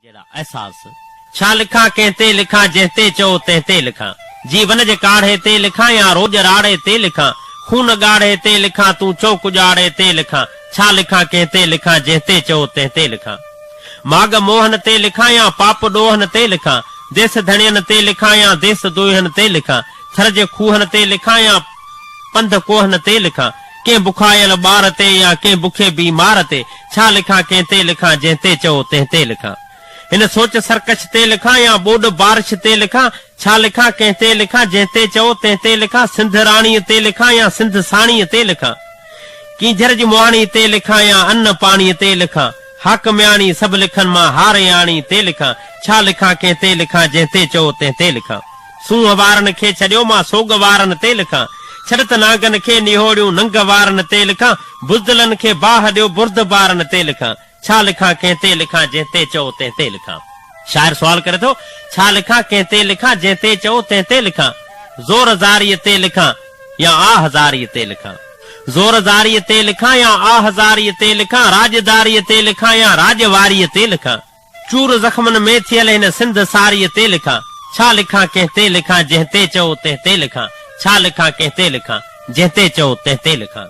جهڙا احساس. ڇا لکان ڪنهن تي لکان جنهن تي چئو تنهن تي لکان جيون جي ڪاڙهي تي لکان يا روڄ راڙي تي لکان خون ڳاڙهي تي لکان تون چئو ڪڄاڙي تي لکان ڇا لکان ڪنهن تي لکان جنهن تي چئو تنهن تي لکان ماڳ موهن تي لکان يا پاپ ڏوهن تي لکان ديس ڌڻين تي لکان يا ديس دوهن تي لکان ٿر جي کوهن تي لکان يا پنڌ ڪوهن تي لکان ڪنهن بکايل ٻار تي يا ڪنهن بکي بيمار تي، ڇا لکان ڪنهن تي لکان جنهن تي چئو تنهن تي لکان. هن سوچ سرڪش تي لکان يا ٻوڏ بارش تي لکان، ڇا لکان ڪنهن تي لکان جنهن تي چئو تنهن تي لکان، سنڌ راڻيء تي لکان يا سنڌ ساڻيء تي لکان. ڪينجهر جي مهاڻي تي لکان يا ان پاڻيء تي لکان، حاڪمياڻي سڀ لکن مان هارياڻي تي لکان، ڇا لکان ڪنهن تي لکان جنهن تي چئو تنهن تي لکان. سونهن وارن کي ڇڏيو مان سوڳ وارن تي لکان، ڇڏ ته نانگن کي نهوڙيون ننگ وارن تي لکان، بزدلن کي باهه ڏيو بردبارن تي لکان، ڇا لکان ڪنهن تي لکان جنهن تي چئو تنهن تي لکان. شاعر سوال ڪري ٿو، ڇا لکان ڪنهن تي لکان جنهن تي چئو تنهن تي لکان، زور زاريء تي لکان يا آه زاريء تي لکان. زور زاريء تي لکان يا آه زاريء تي لکان، راڄداريء تي لکان يا راڄ واريء تي لکان. چور زخمن ۾ ٿيل هن سنڌ ساريء تي لکان، ڇا لکان ڪنهن تي لکان جنهن تي چئو تنهن تي لکان، ڇا لکان ڪنهن تي لکان جنهن تي چئو تنهن تي لکان.